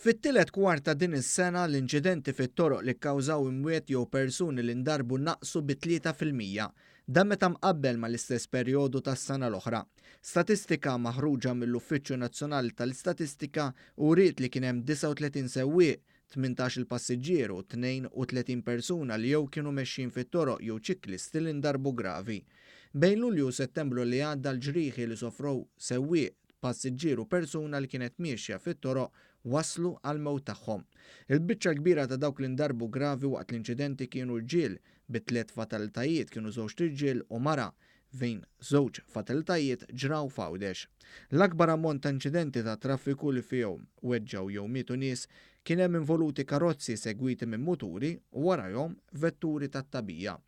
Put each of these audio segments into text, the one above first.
Fit-tielet kwart ta' din is-sena, l-inċidenti fit-toroq li kkawżaw imwiet jew persuni li ndarbu naqsu bi 3%. Dan meta mqabbel mal-istess perjodu tas-sena l-oħra. Statistika maħruġa mill-Uffiċċju Nazzjonali tal-Istatistika uriet li kien hemm 39 sewwieq, 18-il passiġġier u 32 persuna li jew kienu mexjin fit-toroq jew ċiklisti li ndarbu gravi. Bejn Lulju u Settembru li għadda l-ġrieħi li sofrew sewwieq, passiġġier u persuna li kienet miexja fit-toroq wasslu għall-mewt tagħhom. Il-biċċa l-kbira ta' dawk li ndarbu gravi waqt l-inċidenti kienu rġiel, bi tliet fatalitajiet kienu żewġt irġiel u mara, fejn żewġ fatalitajiet ġraw f'Għawdex. L-akbar ammont ta' inċidenti tat-traffiku li fihom weġġgħu jew mietu nies kien hemm involuti karozzi segwiti minn muturi u warajhom vetturi tat-tagħbija.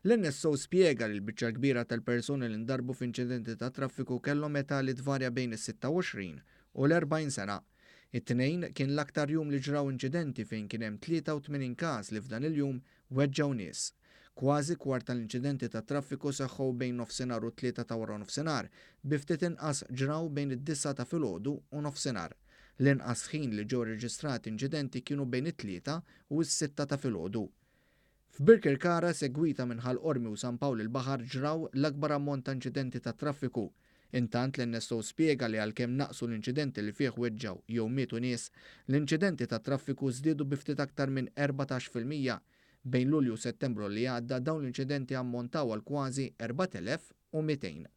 L-NSO spjega li l-biċċa l-kbira tal-persuni li ndarbu f'inċidenti tat-traffiku kellhom età li tvarja bejn is-26 u l-40 sena. It-Tnejn kien l-aktar jum li ġraw inċidenti fejn kien hemm 83 każ li f'dan il-jum weġġgħu nies. Kważi kwart tal-inċidenti tat-traffiku seħħew bejn nofsinhar u t-tlieta ta' waranofsinhar, bi ftit inqas ġraw bejn id-disgħa ta' filgħodu u nofsinhar. L-inqas ħin li ġew reġistrati inċidenti kienu bejn it-tlieta u s-sitta ta' filgħodu. F'Birkirkara, segwita minn Ħal Qormi u San Pawl il-Baħar ġraw l-akbar ammont ta' inċidenti tat-traffiku. Intant, l-NSO spjega li għalkemm naqsu l-inċidenti li fih weġġgħu jew mietu nies, l-inċidenti tat-traffiku żdiedu bi ftit aktar minn 14%. Bejn Lulju u Settembru li għadda dawn l-inċidenti ammontaw għal kważi 4,200.